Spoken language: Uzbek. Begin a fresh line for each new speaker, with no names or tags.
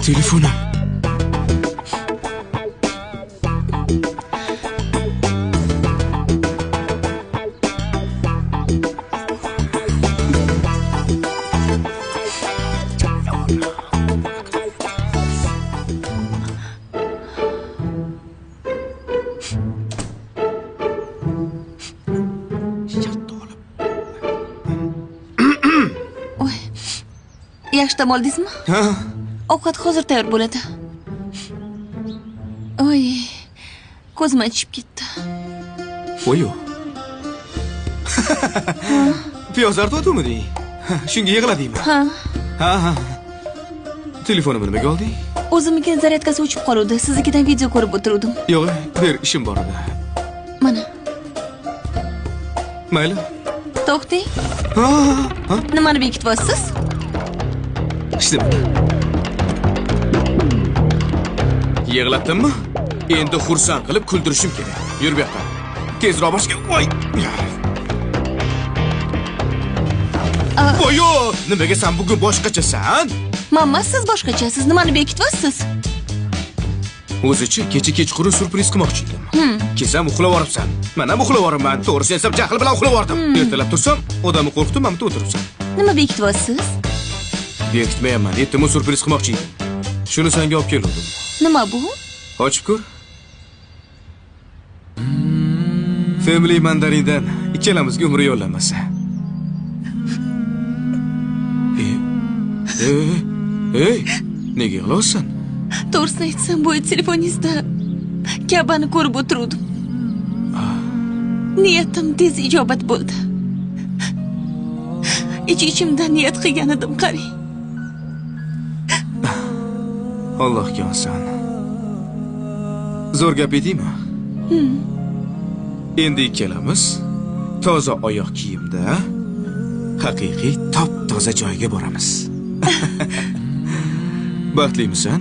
Telefonim.
Yaxshi dam oldingizmi?
Ha.
Ovqat hozir tayyor bo'ladi. Oy, ko'zim achishib ketdi.
Voy-yo. Piyoz artuvdimi? Shunga yig'ladingmi?
Ha.
Ha, ha. Telefonimni nimaga olding?
O'zimnikini zaryadkasi o'chib qoluvdi. Siznikidan video ko'rib o'tiruvdim.
Yo'q, ber, ishim bor edi.
Mana.
Mayli.
To'xtang.
Ha, ha.
Nimani bekityapsiz?
İşte yig'latdimmi? Endi xursand qilib kuldirishim kerak. Yur bu yoqqa. Tezroq boshga. Voy! Voy-yo! Nimaga sen bugun boshqachasan?
Mamma, siz boshqachasiz. Nimani bekityapsiz?
O'zicha kecha kechqurun syurpriz qilmoqchi edim. Kelsam uxlab yoribsan. Men ham uxlab yoribman. To'g'risini aytsam, jahl bilan uxlab yordim. Ertalab tursam, odamni qo'rqitib, mana bu yerda o'tiribsan.
Nima bekityapsiz?
Bekitmayapman. Ertaman syurpriz qilmoqchi edim. Shuni senga olib keldim.
Nima bu?
Ochib ko'r. Family mandarindan ikkalamizga umr yo'llanmasi. Ey, nega yig'layapsan?
To'g'risini aytsam, bu telefoningizda Kabani ko'rib o'tiruvdim. Niyatim tez ijobat bo'ldi. Ich-ichimdan niyat qilgan edim, qarang.
Allohga oson. Zo'r gap edingmi? Endi ikkalamiz toza oyoq kiyimda haqiqiy top-toza joyga boramiz. Baxtlimisan?